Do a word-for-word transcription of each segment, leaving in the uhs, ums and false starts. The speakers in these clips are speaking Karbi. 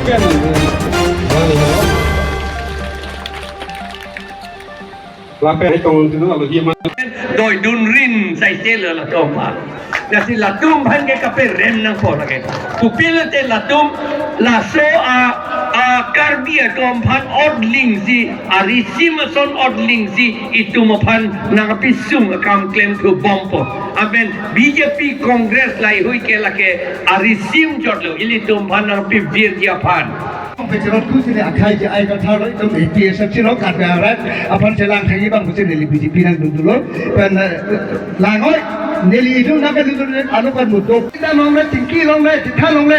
Lapen tong tu alo hi ma. Doidun rin sai selo latum aphan. Lasi latum aphan ke kaperem nangpo lake. Kopilo te latum laso a, a Karbi atum aphan odling si, arisim ason odling si itum aphan nangpisung akam klem thu bompo. Aben B J P Congress laheihui ke lake arisim chotlo ilitum aphan nangpivirji aphan. Pecharot ku sini akhai je ai kathar lo, itum A P H L C lo, Karbi arat aphan chelang thangji abang ku sini neli B J P nangdun dolo. Pen, eh, langoi, neli itum nangkedun dolo, anu kan mudo. Kita longle, tingki longle, titha longle.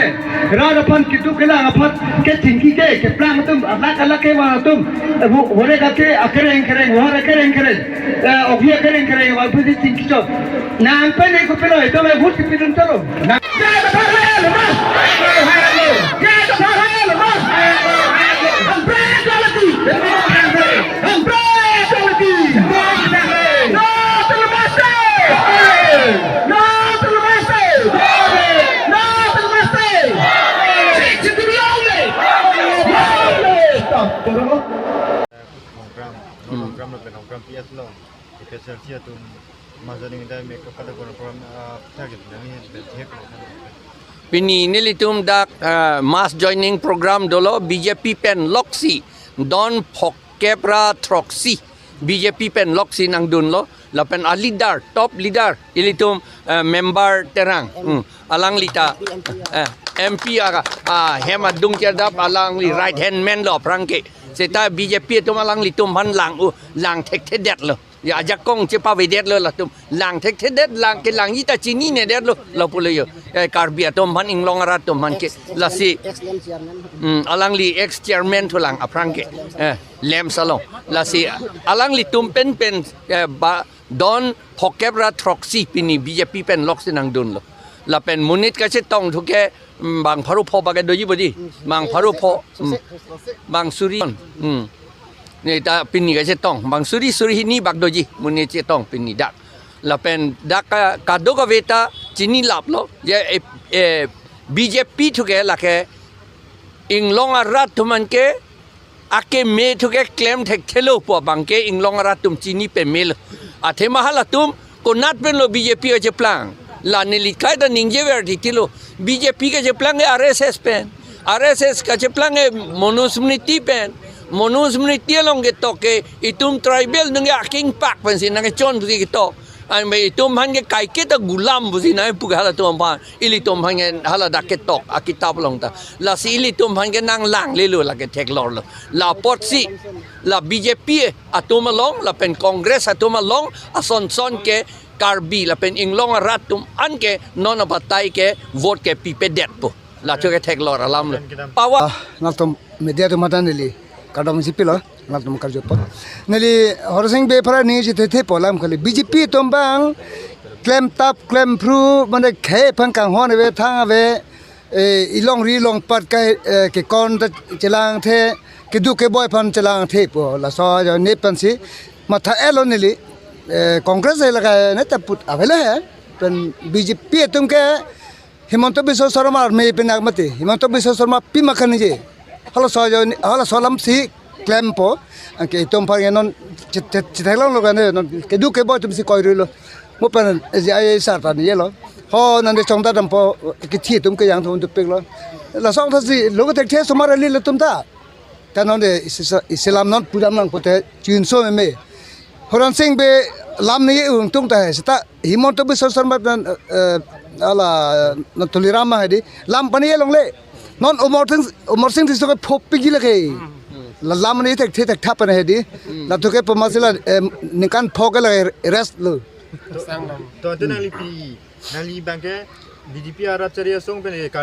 Rat aphan keduk kelang aphan kethingki ke, keplang atum, alak alak kevang atum. Eh, bu, hore kake, akereng kereng, hore kereng kereng. Eh, obi akereng kereng, wal pudi tingki chot. Nang pen eko pelo, itum eh, vote kipidun tolo. Nang Nongkram, Hmm. Nongkram lapen Nongkram P S lo. A P H L C atum mass joining dai mek kepada kono program, ah, target nangji bethek lo. Pini nelitum dak, ah, mass joining program dolo B J P pen loksi don phokep ra throksi B J P pen loksi nangdunlo lapen a leader, top leader ilitum, ah, member Terang. Hmm. Alangli ta, eh, M P aga, ah, hem adung cherdap alangli right hand man lo aphrang ke. Seta B J P atum alanglitum aphan lang u, lang thekthedetlo. Ya ajakong chepavedetlo latum. Lang thekthedet, lang kelangji ta chininedet lo, lo pulo yo. Eh, Karbi atum aphan, Inglong arat atum aphan ke. Lasi, hmm, alangli ex chairman thulang aphrang ke. Eh, Lem Salong. Lasi, alanglitum pen pen, eh, ba, don phokep ra throksi pini B J P pen loksi nangdunlo. Lapen monit kachetong thu ke, mm, bang pharo pho bak doji bodi. Bang pharo pho, mm, bang suri. Mm. Neta pini kachetong, bang suri suri hini bak doji. Monit chetong pini dak. Lapen dak ka, kadokave ta chinilaplo. Ya, eh, eh, B J P thu ke lake Inglong arat atum aphan ke akeme thu ke klem thekthelo pu abang ke Inglong arat atum chini pemelo. Athema halatum konat pen lo B J P kacheplang. La neli kaita ningjever titilo. B J P kacheplang ke R S S pen. R S S kacheplang ke Manusmriti pen. Manusmriti along ketok ke itum tribal nung ke akengpak pensi nangkechon pusi ketok. Anbe itum aphan ke kaiketa gulam pusi nangpu ke halatum aphan. Ilitum aphan ke hala dak ketok akitap along ta. Lasi ilitum aphan ke nanglanglelo lake theklorlo. La apotsi, la B J P atum along, lapen Congress atum along, asonson ke Karbi, lapen Inglong arat atum an ke non abatai ke vote ke pipedetpo. La thu ke theklor alamlo. Pawa. Ah, nangtum media atum mata neli kardom si pilo, nangtum karjupo. Neli Horsing Bey aphan ningje thethepo alam kali. B J P atum abang, klemtap, klemphru, mane khei aphan kanghon ave, thang ave, eh, ilongri longpat ke, eh, kekon ta chelangthe, keduk keboi aphan chelangthepo, laso ajoine pensi matha-etlo neli, eh, Congress hai lake neta put avelo he, pen B J P atum ke Himanta Biswa Sarma army penak mati, Himanta Biswa Sarma pima kaningje, halaso ajoine, halaso alamsi klempo, anke itum aphan ke non chit-, chit-, chitheklang lo kane, non keduk keboi atumsi koirilo. Mo pen J I A sir ta ningjelo. Ho nande chongda dampo kithi atum ke yang thum tu peklo. Laso athasi lo kethekthe osomar ali latum ta. Ta non de isi sa-, isi lam non pudam nang pote chinso meme. Horsing Bey lam ni ungtung ta hai seta Himanta Biswa Sarma pen, eh, ala na Tuliram hai di lam pani longle. Non Amarsing, Amarsing Tisso ke phopik ji lake. La lam ni thekthektha pen hai di. La thu ke pamasi la, eh, ningkan pho ke lake rest lo. To, to nangli pi, nangli abang ke B J P arat chari asong pen e